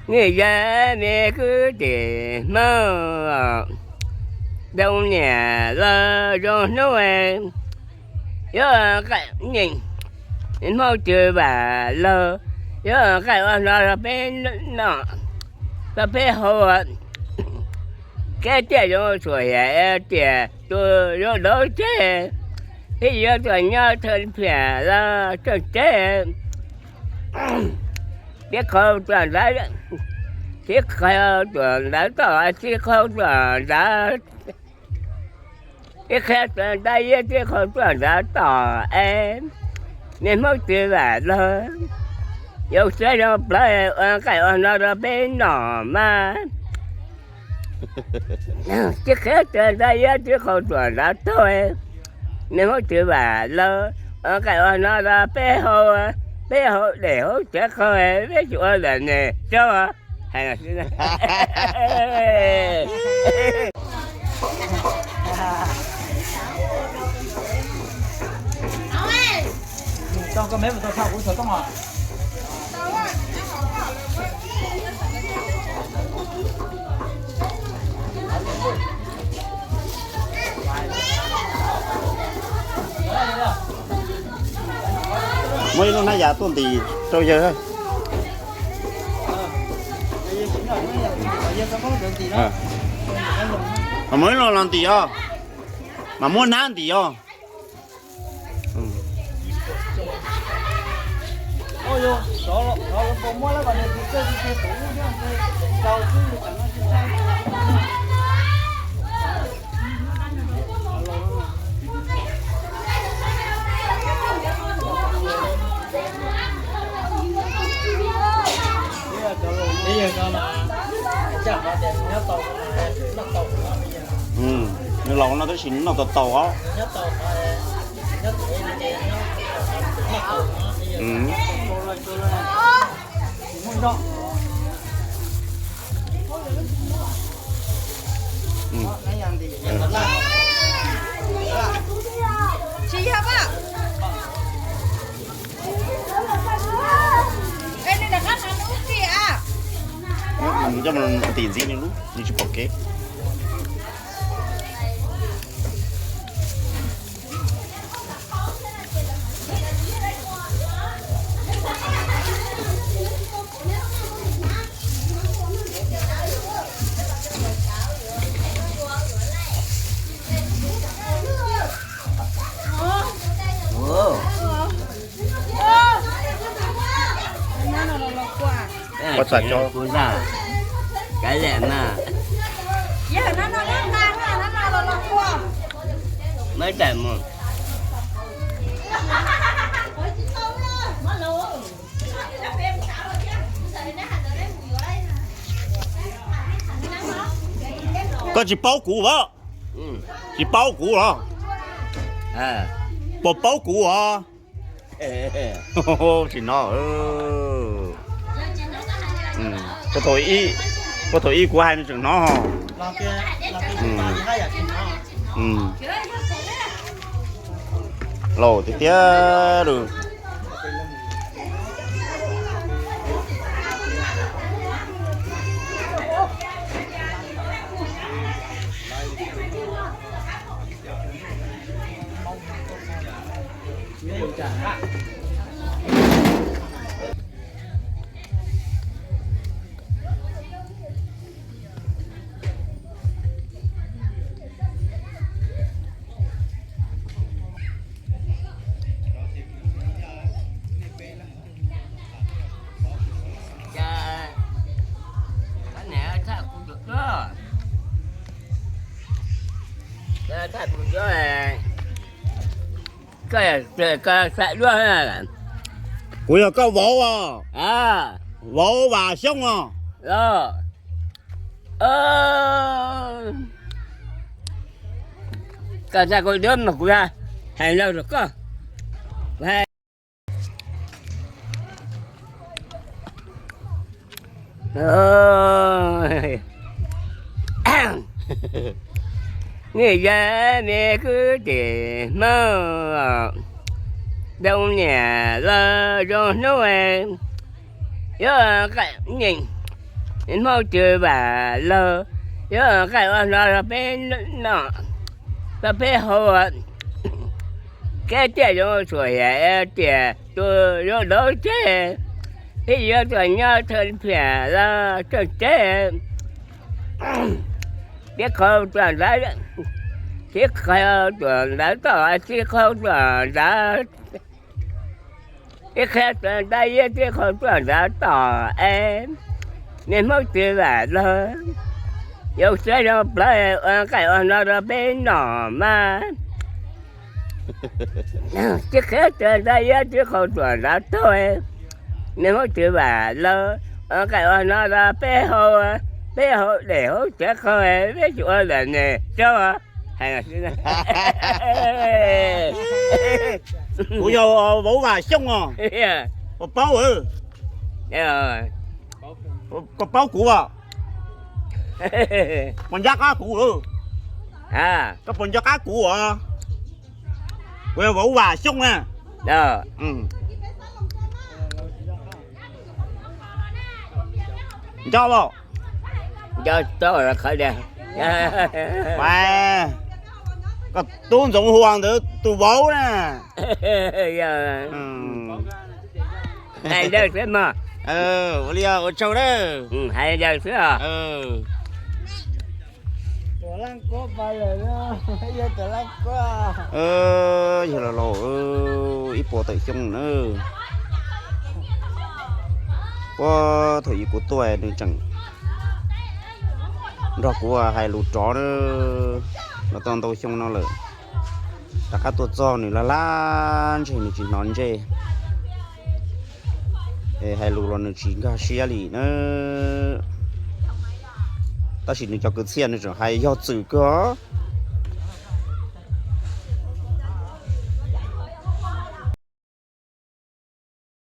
Nej yog me kwv tij Hmoob, zoo niam los zoo hnub, yuav nqaij, Hmoob Cwm Vam los yuav nqaij ua hno rau peb noj, rau peb haus. Kev tiaj zoo txhuam hiam tiam tus zoo dawb teg, peb yuav tuaj nyob thawj phiaj los thawj teg. Tib qho tuaj ntawd, tib qho tuaj ntawd tod, tib qho tuaj ntawd, tib qho tuaj ntawd, tib qho tuaj ntawd tod es, niag Hmoob Cwm Vam los yuav siab zoo plawv ua nqaij ua hno rau peb noj mas. Tib qho tuaj ntawd, tib qho tuaj ntawd tod, niag Hmoob Cwm Vam los ua nqaij ua hno rau peb haus, peb haus dej haus cawv qaug, peb tsis ua lawm ne tso. Hais Muab ib lub hnab yas tuaj ntim rau yawg. Muab ib lub los ntim os, mas muab hnab ntim os. Nws laus no tab sis nws noj tau tau os. Coj mus ntim ntxiv nws lub, nws tsis pom kev. Ua txaj cov kuv zaj, kav liam na. Mab tais mus. Koj tsis paub kuv os? Tsis paub kuv los? Puas paub kuv os? Tsis hnov. Puag thaum ib kuv hais nws tseem hnov. Laus tiag tiag lawm. Koj, koj xav duab. Kuv yog koj vauv os. Vauv Vam Xyooj os. Koj xav kuv duab mas kuv hais no rau koj. Nej yog me kwv tij Hmoob, Zoo niam los zoo hnub, yuav nqaij, Hmoob twg vam los yuav nqaij ua hno rau peb noj, rau peb haus. Kev tiaj zoo txhuam hiam tiam tus zoo dawb teb, peb yuav tuaj nyob thawj phiaj los thawj teb, tib qho tuaj ntawd, tib qho tuaj ntawd tod, tib qho tuaj ntawd, tib qho tuaj ntawd, tib qho tuaj ntawd tod es, niam Hmoob twg vam los yuav siab zoo plawv ua nqaij ua hno rau peb noj mas. Tib qho tuaj ntawd, tib qho tuaj ntawd tod, niam Hmoob twg vam los ua nqaij ua hno rau peb haus, peb haus dej haus cawv qhov peb tsis ua lawm ne tso. Kuv yog Vauv Vam Xyooj os. Koj paub, koj paub kuv os. Puas ncaj qab kuv? Koj puas nco qab kuv os? Kuv yog Vauv Vam Xyooj na. Nco los? Koj tub Ntxoov Huas ntawd tus vauv na. Ua li ua tsaug na. Yog laus laus ib puas tawm xyoo na. Puag thaum ub kuv tuaj nws tseem nrog kuv hais lus rov na, los tau ntau xyoo no lawm. Rov qab tuaj txog nws laj laj ntseg, nws tsis hnov ntsej, hais lus los nws tsis nkag siab li na. Tab sis nws cov kwv txhiaj nws tseem hais yog txwm kawg os.